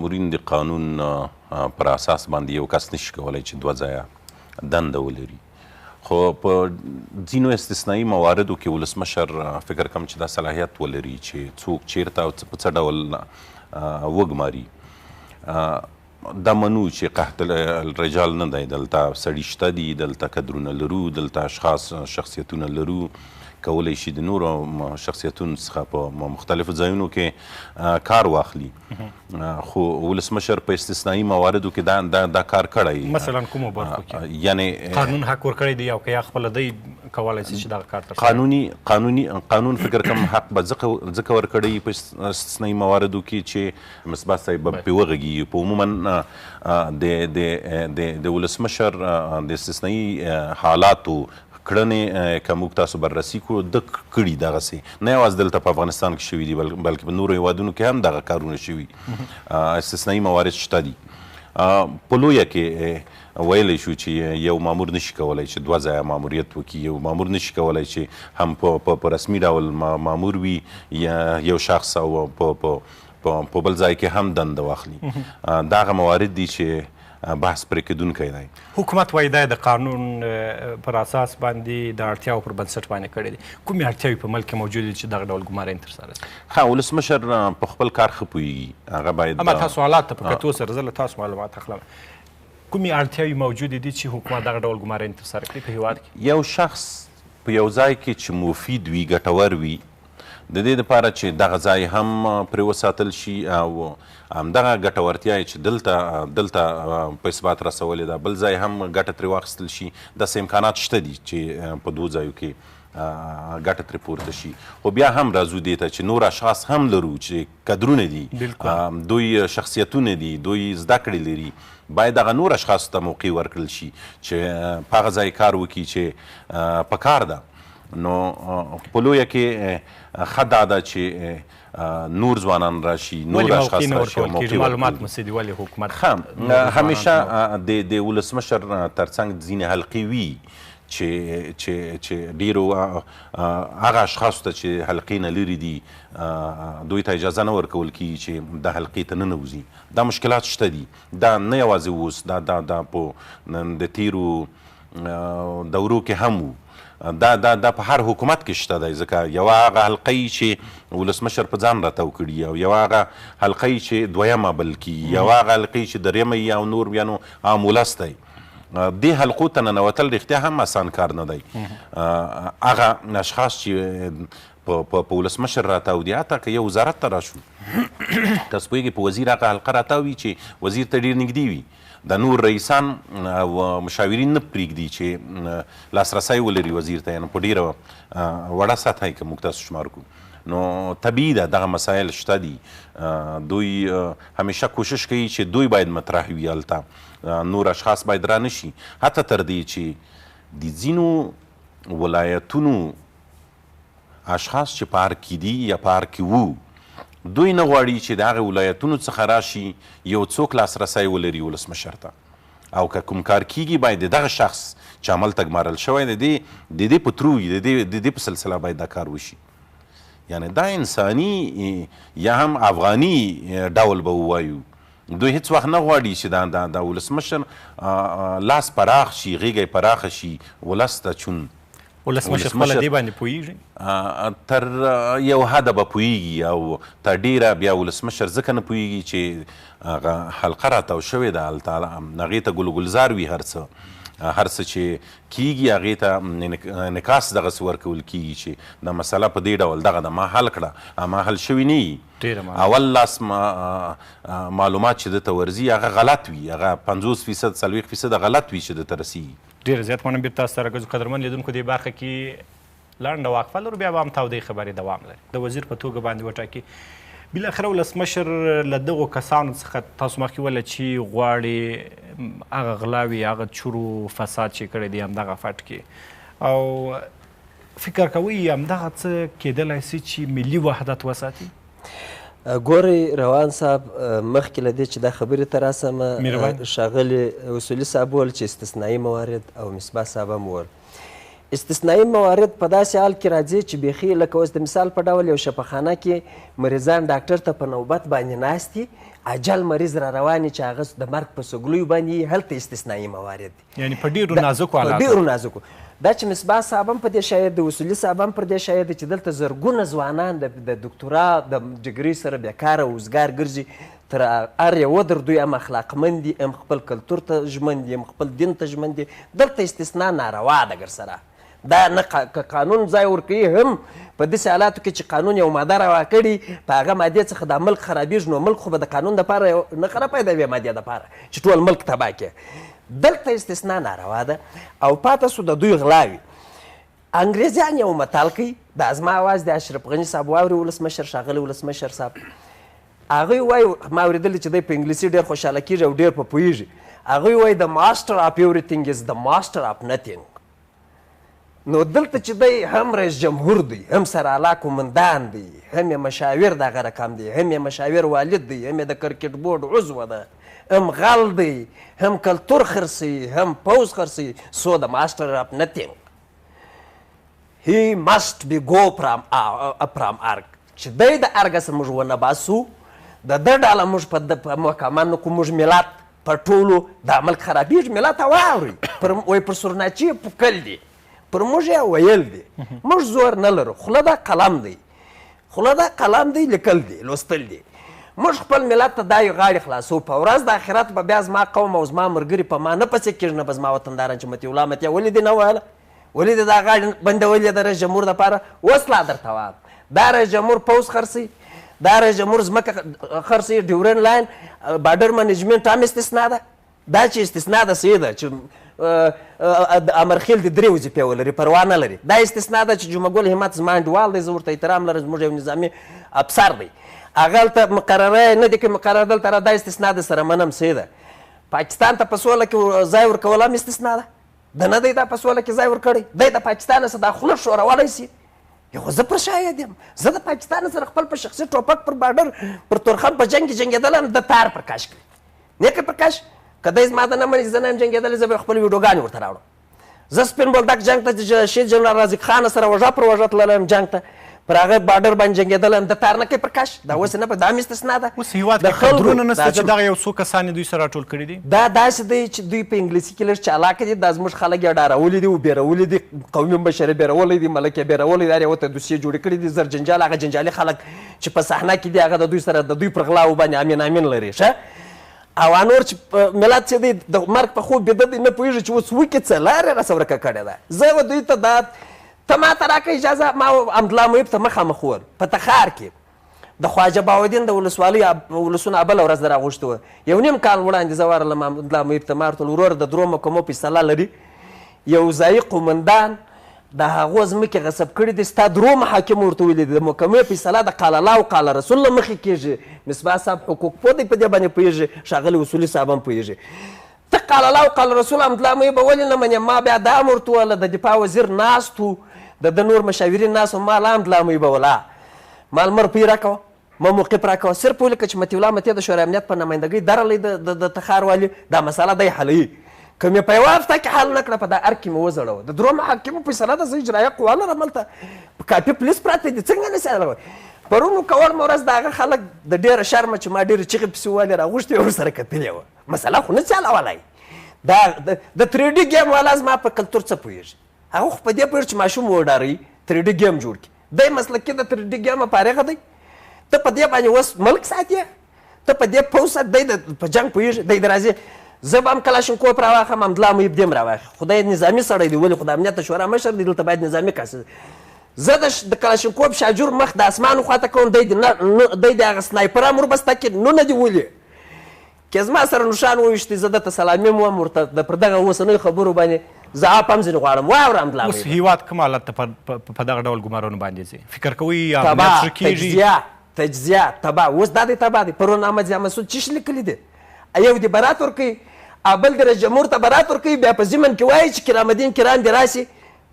مامورین د قانون پر اساس باندې یو کس نشي کولای چې دوه ځایه دنده ولري، خو په ځینو استثنایی مواردو کې ولسمشر فکر کوم چې دا صلاحیت ولري چې څوک چیرته او په څه ډول وګماري. دا منو چې قحط الرجال نه دی، دلته سړي شته دي، دلته کدرونه لرو، دلته اشخاص شخصیتونه لرو، کولی شي د نورو شخصیتونو څخه په مختلفو ځایونو کې کار واخلي. خو ولسمشر په استثنایی مواردو کې دا دا کار کړی. مثلا کومو برخو کې؟ یعنی قانون حق ورکړی دی او که یا خپله دی کولی شي چې دغه کار ترسره؟ قانوني قانوني قانون فکر کوم حق به ځکه ورکړی په استثنایی مواردو کې چې مصباح صاحب به پرې وغږېږي. په عموما د د د د ولسمشر د استثنایی حالاتو کړنې که موږ تاسو بررسي کړو، ده کړي دغسې، نه یوازې دلته په افغانستان کې شوي دي، بلکې په نورو هیوادونو کې هم دغه کارونه شوي. استثنایی موارد شته دي. په لویه کې ویلی شو چې یو مامور نشي کولای چې دوه ځایه ماموریت وکړي، یو مامور نشي کولای چې هم په رسمي ډول مامور وي یو شخص او په بل ځای کې هم دنده واخلي. دا هغه موارد دي چې بحث پرې کېدونکی دی. حکومت وایي دا د قانون پر اساس باندې د اړتیاو پر بنسټ باندې کړی دی. کومې اړتیاوې په ملک کې موجودې دي چې دغه ډول ګمارنې ترسره شي؟ ښه، ولسمشر په خپل کار ښه پوهېږي، هغه باید اما تاسو حالات ته په کتو سره زه له تاسو معلومات اخلم، کومې اړتیاوې موجودې دي چې حکومت دغه ډول ګمارنې ترسره کړي په هیواد کې؟ یو شخص په یو ځای کې چې مفید وي، ګټور وي، د دې لپاره چې دغه ځای هم پرې وساتل شي او همدغه ګټورتیا یې چې دلته په اثبات رسولې ده، بل ځای هم ګټه ترې واخیستل شي. داسې امکانات شته دي چې په دوو ځایو کې ګټه ترې پورته شي. خو بیا هم راځو دې ته چې نور اشخاص هم لرو چې کدرونه دي، دوی شخصیتونه دي، دوی زده کړې لري، باید هغه نور اشخاصو ته موقع ورکړل شي چې په هغه ځای کار وکړي چې په کار ده. نو په لویه کې ښه دا ده چې نور ځوانان راشي، نور اشخاص راشي او موقع معلومات مو څه دي؟ ولې حکومت ښه همیشه د ولسمشر ترڅنګ ځینې حلقې وي چې چې چې ډیرو هغه اشخاصو ته چې حلقې نه لرې دي دوی ته اجازه نه ورکول کېږي چې د حلقې ته ننوځي. دا مشکلات شته دي، دا نه یوازې اوس، دا دا دا په د تیرو دورو کې هم وو، دا دا دا په هر حکومت کې شته دی. ځکه یوه هغه حلقه یي چې ولسمشر په ځان راتاو کړي، او یوه هغه حلقه یي چې دویمه بل کېږي، یوه هغه حلقه یي چې درېیمه یي، او نور بیا نو عام ولس دی. دې حلقو ته ننوتل رښتیا هم اسان کار نه دی. هغه اشخاص چې په ولسمشر راتاو دي، حتی که یو وزارت ته راشو، تاسو پوهېږئ په وزیر هغه حلقه راتاو وي چې وزیر ته ډېر نږدې وي، د نور رئیسان او مشاورین نه پرېږدي چې لاسرسی ولري وزیر ته، یعنې په ډېره وړه سطحه که موږ تاسو شمار کړو. نو طبیعي ده دغه مسایل شته دي. دوی همیشه کوشش کوي چې دوی باید مطرح وي، هلته نور اشخاص باید را نشي، حتی تر دې چې د ځینو ولایتونو اشخاص چې په ارګ کې دي یا په ارګ کې وو، دوی نه غواړي چې د هغه ولایتونو څخه راشي یو څوک لاسرسی ولري ولسمشر ته، او که کوم کار کیږي باید دغه شخص چې هملته ګمارل شوی دی د دې په ترو وي، د دې په سلسله باید دا کار وشي. یعنې دا انساني یا هم افغاني ډول به ووایو، دوی هیڅ وخت نه غواړي چې دا دا ولسمشر لاس پراخ شي، غېږه یې پراخه شي ولس ته. چون ولسمشر خپله دې باندې پوهېږي؟ تر یو حده به پوهېږي، او تر ډېره بیا ولسمشر ځکه نه پوهېږي چې هغه حلقه راتاو شوې ده، هلته هغې ته ګل ګلزار وي، هر څه چې کېږي هغې ته انعکاس دغسې ورکول کېږي چې دا مسله په دې ډول دغه ده، ما حل کړه، ما حل شوې نه وي. اول لاس معلومات چې ده ته ورځي هغه غلط وي، هغه 50% 40% غلط وي چې ده ته رسېږي. ډېره زیات مننه، بېرته تاسو ته راګرځو. قدرمن لیدونکو، دې برخه کې لنډه وقفه لرو، بیا به هم تودې خبرې دوام لري. د وزیر په توګه باندې وټاکي، بالاخره ولسمشر له دغو کسانو څخه تاسو مخکې وویل چې غواړي هغه غلاوې، هغه چورو فساد چې کړی دی همدغه فټ کې، او فکر کوئ همدغه څه کېدلی سي چې ملي وحدت وساتي؟ ګورئ روان صاحب، مخکې له دې چې دا خبرې ته راسم، ښاغلي اصولي صاحب وویل چې استثنایي موارد، او مصباح صاحب هم وویل. استثنایي موارد په داسې حال کې راځي چې بیخي لکه اوس د مثال په ډول یو شفاخانه کې مریضان ډاکټر ته په نوبت باندې ناست دي، اجل مریض را روان چې هغه د مرګ په سګلیو باندې، هلته استثنایي موارد دي، یعنی په ډېرو نازکو حالاتو، ډېرو نازکو. دا چې مصباح صاحب هم په دې شاهد دی، اصولي صاحب هم پر دې شاهد دی چې دلته زرګونه ځوانان د دکتورا د ډګري سره بېکاره اوزګار ګرځي، تر هر یوه در دوی هم اخلاقمند دي، هم خپل کلتور ته ژمن دي، هم خپل دین ته ژمن دي. دلته استثنا ناروا ده ګرسره، دا نه که قانون ځای ورکوي هم په داسې حالاتو کې چې قانون یو ماده روا کړي، په هغه مادې څخه دا ملک خرابېږي، نو ملک خو به د قانون دپاره نه خرابوي، د یوې مادې دپاره چې ټول ملک تباه کړي. دلته استثنا ناروا ده. او پاته سو د دوی غلاوي. انګریزیان یو متل کوي، دا زما اواز د اشرف غني صاحب واوري، ولسمشر ښاغلی ولسمشر صاحب، هغوی وایي، ما اورېدلي چې دی په انګلیسي ډېر خوشحاله کېږي او ډېر په پوهېږي، هغوی وایي the master of everything is the master of nothing. نو دلته چې دی هم رئیس جمهور دی، هم سرالا قومندان دی، هم یې مشاور دغه رقم دی، هم یې مشاور والد دی، هم یې د کرکټ بورډ عضو ده، هم غل دی، هم کلتور خرڅوي، هم پوځ خرڅوي. So the master of nothing he must be go from ارګ. چې دی د ارګه څخه موږ ونه باسو، د ده ډله موږ په محکمه نه کړو، موږ ملت په ټولو دا ملک خرابېږي، ملت واوري، وایي پر سورناچي پوکل دي، پر موږ یې ویل دي، موږ زور نه لرو، خوله دا قلم دی، خوله دا قلم دی، لیکل دي، لوستل دي. موږ خپل ملت ته دا یو غاړې خلاصو، په ورځ د آخرت به بیا زما قوم او زما ملګري په ما نه پسې کېږي، نه به زما وطنداران چې مطیع الله مطیع ولې دې نه ویله، ولې دې دا غاړې بندولې د رئیس جمهور دپاره؟ اوس لا درته وایم، دا رئیس جمهور پوځ خرڅوي، دا رئیس جمهور ځمکه خرڅوي، ډیورنډ لاین border management هم استثنا ده. دا چې استثنا ده صحیح ده چې امرخیل دې درې وظیفې ولري، پروا نه لري. دا استثنا ده چې جمعه ګل همت زما انډیوال دی، زه ورته احترام لرم، زموږ یو نظامي افسر دی، هغه هلته مقرره نه دي که مقرره دلته را، دا استثنا ده سره منم، صحیح ده. پاکستان ته په سوله کې ځای ورکول هم استثنا ده، ده نه دی دا په سوله کې ځای ورکړی، دی د پاکستان سره دا خوله ښورولی سي. خو زه پر شاهد یم، زه د پاکستان سره خپل په شخصي ټوپک پر باډر پر تورخم په جنګ کې جنګېدلی یم، ده تار پر کش کړي، نه که پر کش، که دی زما د نه مني زه نه یم جنګېدلی، زه به خپل ویډیوګانې ورته راوړم. زه سپین بولدک جنګ ته شهید جنرال رازق خان سره وژه پر وژه تللی یم جنګ ته، پر هغه باډر باندې جنګېدلی یم، ده تار نه کوي پر کش، دا اوس نه، دا هم استثنا ده. اوس هېواد کې کدرونه نشته چې دغه یو څو کسان یې دوی سره راټول کړي دي؟ دا داسې دی چې دوی په انګلیسي کې لږ چالاکه دي، دا زموږ خلک یې ډارولي دي او بېرولي دي، قومي مشر یې بېرولی دی، ملک یې بېرولی دی، هر یوه ته دوسیې جوړې کړي دي، زر جنجال. هغه جنجالي خلک چې په صحنه کې دي هغه د دوی سره د دوی پر غلاو باندې امین امین لري. ښه، او نور چې ملت چې دی د مرګ په خوب بیده دی، نه پوهېږي چې اوس وکړي څه، لار یې راسره ورکه کړې ده. زه و دوی ته دا ته ما ته راکړه اجازه، ما عبدالله محب ته مخامخ وویل په تخار کې د خواجه بهاوالدین د ولسوالۍ ولسونه بله ورځ راغوښتې وه، یو نیم کال وړاندې زه ورغلم عبدالله محب ته، ما ورته وویل وروره د درو محکمو فیصله لري، یو ځایي قومندان د هغو ځمکې غصب کړي دي، ستا درو محاکمو ورته ویلي دي، د محکمې فیصله د قال الله او قال رسول له مخې کېږي. مصباح صاحب حقوق پوه دی، په دې باندې پوهېږي، ښاغلی اصولي صاحب هم پوهېږي. ته قال الله او قال رسول عبدالله محب به ولې نه منې؟ ما بیا دا هم ورته وویله، د دفاع وزیر ناست و، د ده نور مشاورین ناست وو، ما لا عبدالله محب ولا ما لمر پی راکوه، ما موقف راکوه، صرف ولیکه چې مطیع الله مطیع د شورای امنیت په نمایندګۍ درلی د تخار والي، دا مسله دی حلوي. که مې په یوه هفته کې حل نه کړه په دا ارګ کې مې وځړوه. د درو محاکمو فیصله ده، زه اجرایه قوه لرم، هلته کافي پولیس پراته دي، څنګه نه سي حلوی؟ پرون وړمه ورځ د هغه خلک د ډېره شرمه چې ما ډېرې چیغې پسې ووهلې راغوښتې ورسره کتلې وه، مسله خو نه سي حلولی. دا د 3D game والا زما په کلتور څه پوهېږي؟ هغه خو په دې پوهېږي چې ماشوم وډاروي 3D game جوړ کړي، دی مسلکي د 3D ګیمه فارغه دی. ته په دې باندې اوس ملک ساتې، ته په دې پوځ ساتې، دی په جنګ پوهېږي، دی راځي زه به هم کلاشینکوف راواخلم، عبدالله محب دې هم راواخلي، خو دی نظامي سړی دی، ولې خو د امنیت د شورا مشر دی، دلته باید نظامي کس. زه د کلاشینکوف شاجور مخ د اسمان خواته کوم، دی دې هغه سنایپر هم وربسته کړي، نونه دې ولي که زما سره نښان وویشتي، زه ده ته سلامي هم وایم ورته، د پر دغه اوسنیو خبرو باندې زه عفو هم ځینې غواړم. واوره عبدالله اوس هېواد کوم حالت ته په دغه ډول ګمارنو باندې ځي؟ فکر کوئ امنیت ښه کېږي؟ تجزیه، تجزیه، تباه. اوس دا دی تباه دی. پرون احمد ضیا مسعود څه شي لیکلي دي؟ یو دې برات ورکوي، بل دې رئیس جمهور ته برات ورکوي، بیا په ضمن کې وایي چې کرام الدین کران دې راسي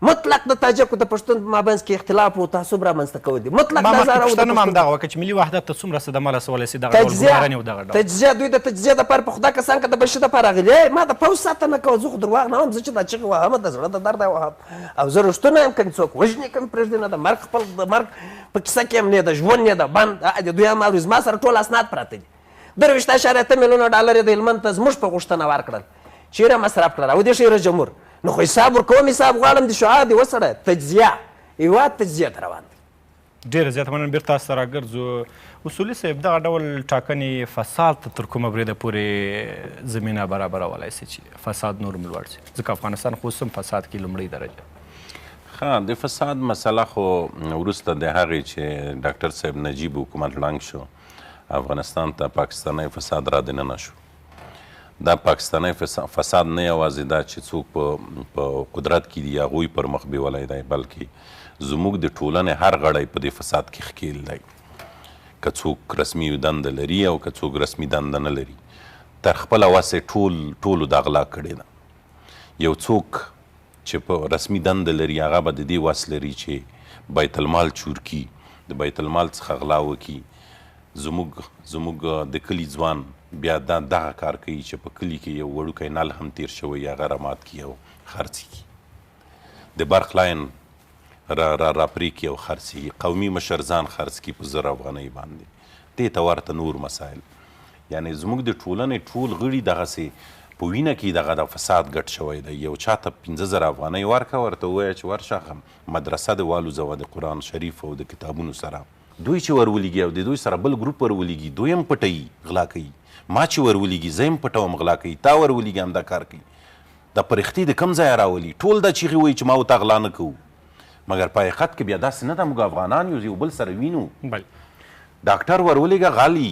مطلق د تاجکو د پښتون په مابینځ کې اختلاف او تعصب رامنځته کول دي. مطلق ما د مخکې هزاره او د پوښتنه هم پښتون همدغه وکړه چې ملي وحدت ته څومره صدمه رسولی سي دغه ډول تجزیه ګمارنې او دغه ډول؟ تجزیه دوی د تجزیې دپاره په خدا کسان که د بشي دپاره راغلي. ما د پوځ ساتنه کوه، زه خو درواغ نه وایم، زه چې دا چغې وهم د زړه د درده وهم او زه رښتونه یم. که مې څوک وژني که مې پرېږدي نه، د مرګ خپل د مرګ په کیسه کې یم، نه د ژوند نه د بند. د دوی هم اوري، زما سره ټول اسناد پراته دي. 23.8 میلیونه ډالر یې د هلمند ته زموږ په غوښتنه ورکړل، چېرې مصرف کړل او دې ښه جمهور. نو خو حساب ورکوم، حساب غواړم د شعاع دې وسړی. تجزیه، هېواد تجزیه ته روان دی. ډېره زیاته مننه. بېرته تاسو ته راګرځو. اصولي صاحب، دغه ډول ټاکنې فساد ته تر کومه بریده پورې زمینه برابرولای سي چې فساد نور هم لوړ سي؟ ځکه افغانستان خو اوس هم فساد کې لومړۍ درجه. ښه، د فساد مسله خو وروسته د هغې چې ډاکټر صاحب نجیب حکومت ړنګ شو، افغانستان ته پاکستانی فساد را دننه شو. دا پاکستانی فساد نه یوازې دا چې څوک په قدرت کې دي هغوی پر مخ بیولی دی، بلکې زموږ د ټولنې هر غړی په دې فساد کې ښکیل دی. که څوک رسمي دنده لري او که څوک رسمي دنده نه لري، تر خپله وسې ټولو دا غلا کړې ده. یو څوک چې په رسمي دنده لري هغه به د دې وس لري چې بیت المال چور کړي، د بیت المال څخه غلا وکړي. زموږ د کلي ځوان بیا دا دغه کار کوي چې په کلي کې یو وړوکی نل هم تیر شوی، هغه را مات کړي او خرڅ کړي، د برق لاین را را را پرې کړي او خرڅ کړي، قومي مشر ځان خرڅ کړي په 1000 افغانۍ باندې. دې ته ورته نور مسایل. یعنې زموږ د ټولنې ټول غړي دغسې په وینه کې دغه د فساد ګډ شوی دی. یو چا ته 5000 افغانۍ ورکړه، ورته ووایه چې ورشه مدرسه د والوځوه د قرآن شریف او د کتابونو سره. دوی چې ور ولیږي او د دوی سره بل ګروپ ور ولیږي، دوی هم پټوي غلا کوي. ما چې ور ولیږي زه هم پټوم غلا کوي، تا ور ولیږي همدا کار کوي. دا پرښتې د کوم ځایه راولي؟ ټول دا چیغې وایي چې ما او تا غلا نه کوو، مګر په حقیقت کې بیا داسې نه ده. موږ افغانان یو، یو بل سره وینو. ډاکټر ور ولیږه غلی،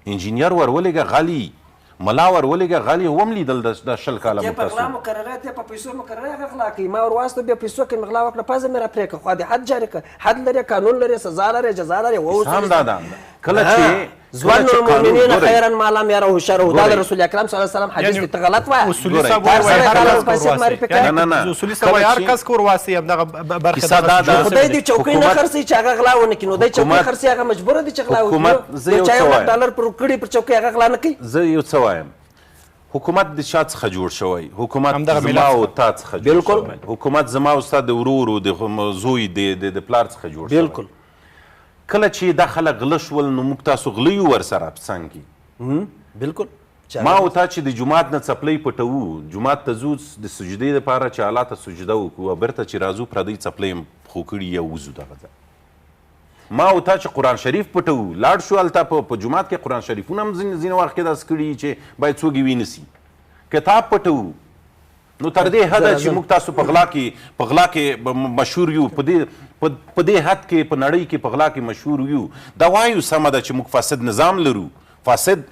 انجینر ور ولیږه غلی، ملا ور ولیږه غلی. وم لیدل دا 20 کاله ته موږ په غلا تاسو. مقرره، ته په پیسو مقرره، هغه غلا کوي. ما ور واستو بیا پیسو کې مې غلا وکړه، پزه مې را پرې کړه. خو د حد جاري کړه، حد لري، قانون لري، سزا لري، جزا لري. هم دا ده. کله چې ځوان المؤمنین ګورئ. خیرا ما لم یره شره، دا د ګورئ. رسول اکرم صلی الله علیه وسلم حدیث یعنی دی، ته غلط وایه. اصولي ګورئ. صاحب وایي هر هر سړی کس غلط کور فاسد واسي. معرفي کوي. یعنی نه، نه، نه. اصولي صاحب وایي کله هر چې کس کور واسي، همدغه برخه کیسه دغه دا ده. جوړه خدای شوې دې چوکۍ نه حکومت- خرڅوي چې هغه غلا ونه کړي، نو دی چوکۍ حکومت- خرڅوي، هغه مجبور دی چې غلا وکړي. حکومت- زه نو یو چا څه 1 لاک وایم. ډالر پر کړي پر چوکۍ، هغه غلا نه کوي. زه یو څه وایم. حکومت د چا څخه جوړ شوی؟ حکومت همدغه زما ملت او څخه. تا څخه جوړ بالکل. شوی. حکومت زما او ستا د ورور، د زوی، د پلار څخه جوړ شوی. بالکل. کله چې دا خلک غله شول، نو موږ تاسو غله یو ورسره په څنګ کې. بالکل. ما او تا چې د جومات نه څپلۍ پټوو، جومات ته ځو د سجدې دپاره چې الله ته سجده وکړو، او بیرته چې راځو پردۍ څپلۍ هم پښو کړي یا وځو دغه ځای. ما او تا چې قرآن شریف پټوو، لاړ شو هلته په جومات کې قرآن شریفونه هم ځینې وخت کې داسې کړي چې باید څوک یې وینسي. کتاب پټوو. نو تر دې حده چې موږ تاسو په غلا کې، په غلا کې مشهور یو، په دې حد کې په نړۍ کې په غلا کې مشهور یو. دا وایو سمه ده چې موږ فاسد نظام لرو. فاسد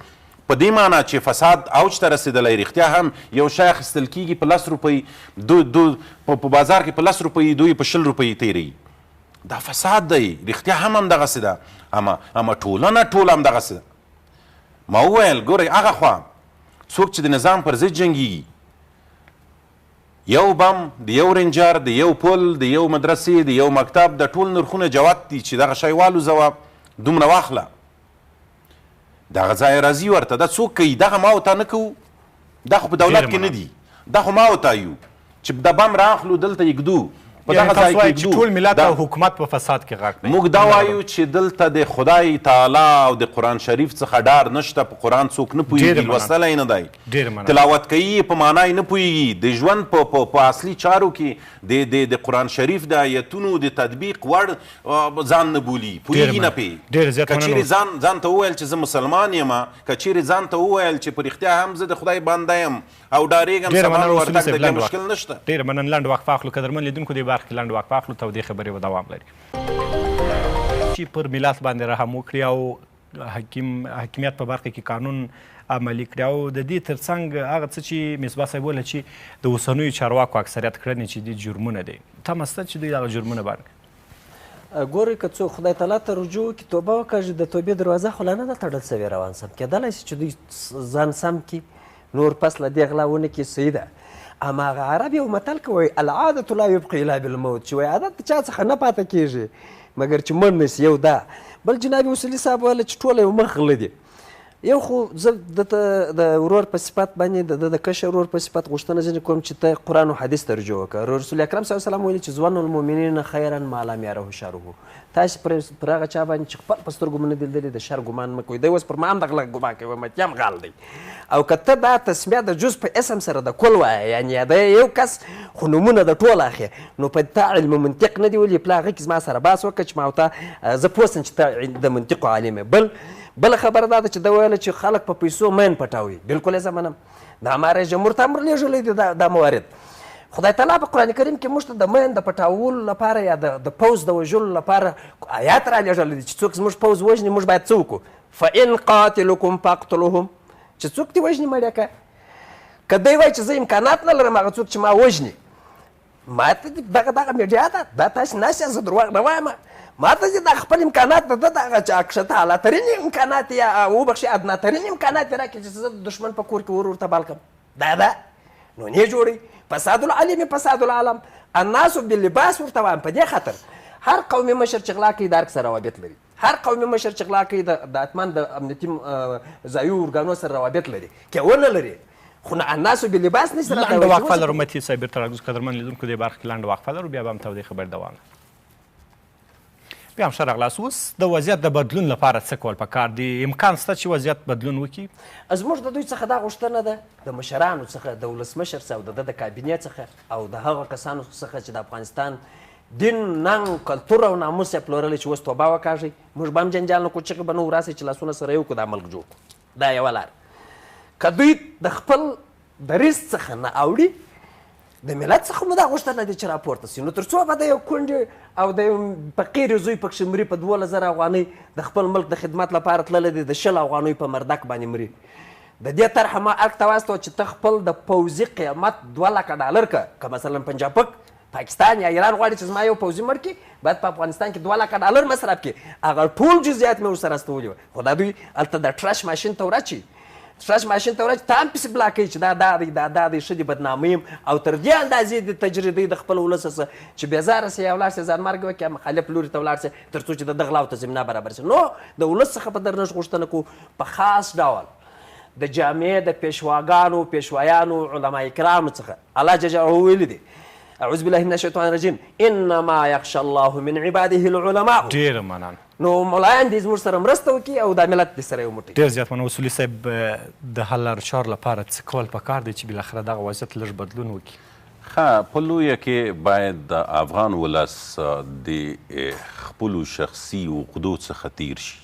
په دې معنا چې فساد اوج ته رسېدلی. رښتیا هم یو شی اخیستل کېږي په 10 روپۍ، په بازار کې په 10 روپۍ، دوی په 20 روپۍ تېروي. دا فساد دی، رښتیا هم همدغسې ده. اما ټولنه ټوله همدغسې ده. ما وویل ګورئ هغه خوا څوک چې د نظام پر ضد جنګېږي، یو بم، د یو رنجر، د یو پل، د یو مدرسې، د یو مکتب، د ټول نرخونه جوت دي چې دغه شی والوزوه، دومره واخله، دغه ځای راځي ورته. دا څوک کوي؟ دغه ما او تا نه کوو، دا خو په دولت کې نه دي، دا خو ما او تا یو چې دا بم راخلو دلته یې ږدو، په یعنی دغه تاسو ځای کې وایئ چې ږدو. ټول ملت او حکومت په فساد کې غرق دی. موږ دا وایو چې دلته د خدای تعالی او د قرآن شریف څخه ډار نشته، په قرآن څوک نه پوهېږي، ډېره مننه. لوستلی نه دی، ډېره مننه. تلاوت کوي په معنا یې نه پوهېږي، د ژوند په اصلي چارو کې د قرآن شریف د آیتونو د تطبیق وړ ځان نه بولي، پوهېږي نه پې. ډېره زیاته که مننه. چېرې ځان ته وویل چې زه مسلمان یم، که چېرې ځان ته وویل چې په رښتیا هم زه د خدای بنده یم او ډارېږم، ډېره سبا مننه نو اصولي ورتګ صاحب، د دې لنډ وخت. مشکل نشته. ډېره مننه. لنډ وقفه اخلو قدرمن لیدونکو، دې برخې کې لنډ وقفه اخلو، تودې خبرې به دوام لري. چې پر ملت باندې رحم وکړي او حاکمیت په برخه کې قانون عملي کړي، او د دې ترڅنګ هغه څه چې مصباح صاحب وویل چې د اوسنیو چارواکو اکثریت کړنې چې دي جرمونه دي، تمه شته چې دوی دغه جرمونه باندې ګورئ که څوک خدای تعالی ته رجوع وکړي، توبه وکړي، د توبې دروازه خو لا نه ده تړل شوې، روان سم کېدلی شي چې دوی ځان سم کړي، نور پس له دې غلا ونه کړي، صحیح ده. اما هغه عرب یو متل کوي، العادة لا یبقی الا بالموت، چې وایي عادت د چا څخه نه پاته کېږي مګر چې مړ نه سي. یو دا بل جناب اصولي صاحب ویل چې ټوله یو مخ غله دي. یو خو زه ده ته د ورور په صفت باندې، د ده د کشر ورور په صفت غوښتنه ځینې کوم چې ته قرآن او حدیث ته رجوع وکړه. رسول اکرم صلی الله علیه وسلم ویلي چې ظن المؤمنین خیرا ما لم یره شره. تاسې پر هغه چا باندې چې خپل په سترګو مو نه دي لیدلي د شر ګمان مه کوئ. دی اوس پر ما هم د غله ګمان کوي، وایم هم غل دی. او که ته دا تسمیه د جز په اسم سره د کل وایې، یعنې د یو کس خو نومونه د ټول اخلي، نو په تا علم منطق نه دی ولي. پلا هغه کې زما سره بحث وکړه چې ما او تا زه پوه سم چې ته د منطق عالم یې. بله خبره دا ده چې ده ویل چې خلک په پیسو مین پټاوي. بلکل یې زه منم، دا ما رئیس جمهور ته امر لېږلی دی دا موارد. خدای تعالی په قرآن کریم کې موږ ته د مین د پټاولو لپاره یا د پوځ د وژلو لپاره آیات را لېږلی دی چې څوک زموږ پوځ وژني موږ باید څه وکړو؟ فإن قاتلوکم فاقتلوهم، چې څوک دې وژني مړ یې کړه. که دی وایي چې زه امکانات نه لرم هغه څوک چې ما وژني، ما ته دغه دغه میډیا ده، دا تاسې ناست یاست، زه درواغ نه وایم. ما ته چې دا خپل امکانات د ده دغه چې کښته اعلاترین امکانات یا وبخښي ادناترین امکانات یې راکړي چې زه د دښمن په کور کې ور ورته بل کړم. دا ده نو نه جوړوي. فساد العلم فساد العالم، الناس باللباس ورته وایم. په دې خاطر هر قومي مشر چې غلا کوي د ارګ سره روابط لري، هر قومي مشر چې غلا کوي د اتمان د امنیتي ځایو ارګانو سره روابط لري، که ونه لري خو الناس باللباس نشي راته. لنډه وقفه لرو متي صاحب، بېرته راځو. قدرمن لیدونکو دې برخه کې لنډه وقفه لرو، بیا به هم تودې خبرې دوام لري. بیا هم ښه راغلاست. اوس د وضعیت د بدلون لپاره څه کول پکار دي؟ امکان شته چې وضعیت بدلون وکړي؟ زموږ د دوی څخه دا غوښتنه ده، د مشرانو څخه، د ولسمشر څخه او د ده د کابینې څخه او د هغو کسانو څخه چې د افغانستان دین، ننګ، کلتور او ناموس یې پلورلی چې اوس توبه وکاږئ. موږ به هم جنجال نه کړو، چغې به نه وراسئ چې لاسونه سره یو کړو، دا ملک جوړ کړو. دا یوه لار. که دوی د خپل دریځ څخه نه اوړي، د ملت څخه مو دا غوښتنه ده چې راپورته سي. نو تر څو به د یو کونډې او د یو فقیر زوی پکښې مري، په 12,000 افغانۍ د خپل ملک د خدمت لپاره تللی دی، د 20 افغانۍ په مردک باندې مري. د دې طرحه ما ارګ ته واستوه چې ته خپل د پوځي قیمت 2 لکه ډالر که، که مثلا پنجاپک، پاکستان یا ایران غواړي چې زما یو پوځي مړ کړي، باید په افغانستان کې 2 لکه ډالر مصرف کړي. هغه ټول جزئیات مې ورسره استولي وه، خو دا دوی هلته د ټرش ماشین ته وراچوي، ټرش ماشین ته وراچوي، تا هم پسې بلاک کوي چې دا دا دی، دا دا دی، ښه دې بدنامي یم. او تر دې اندازې دې تجریدوي د خپل ولس څخه چې بېزاره سي یا ولاړ سي ځانمرګ وکړي یا مخالف لوري ته ولاړ سي، تر څو چې د ده غلاو ته زمینه برابر سي. نو د ولس څخه په درنښت غوښتنه کوو، په خاص ډول د جامعې د پیشواګانو، پیشوایانو، علما کرامو څخه. الله جل جلاله ویلي دي، اعوذ بالله من الشیطان الرجیم، انما یخشى الله من عباده العلماء. ډېره مننه. نو ملایان دې زموږ سره مرسته وکړي او دا ملت دې سره یو موټی. ډېر زیات مننه. اصولي صاحب، د حل لارو چارو لپاره څه کول پکار دی چې بالاخره دغه وضعیت لږ بدلون وکړي؟ ښه، په لویه کې باید د افغان ولس د خپلو شخصي عقدو څخه تیر شي،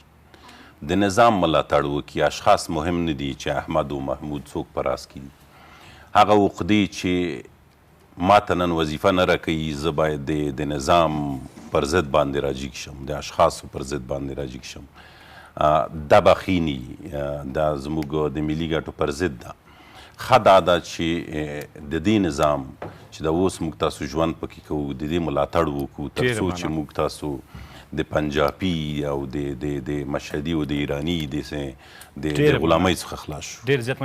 د نظام ملاتړ وکړي. اشخاص مهم نه دي چې احمد او محمود څوک په راس کې دي. هغه عقدې چې ما ته نن وظیفه نه راکوي، زه باید د نظام پر ضد باندې راجیګ شم، د اشخاصو پر ضد باندې راجیګ شم، دا به ښې نه وي، دا زموږ د ملي ګټو پر ضد ده. ښه دا ده چې د دې نظام چې دا اوس موږ تاسو ژوند پکې کوو، د دې ملاتړ وکړو، تر څو چې موږ تاسو د پنجابي او د مشهدي او د ایراني د غلامۍ څخه خلاص شو. ډېر زیات.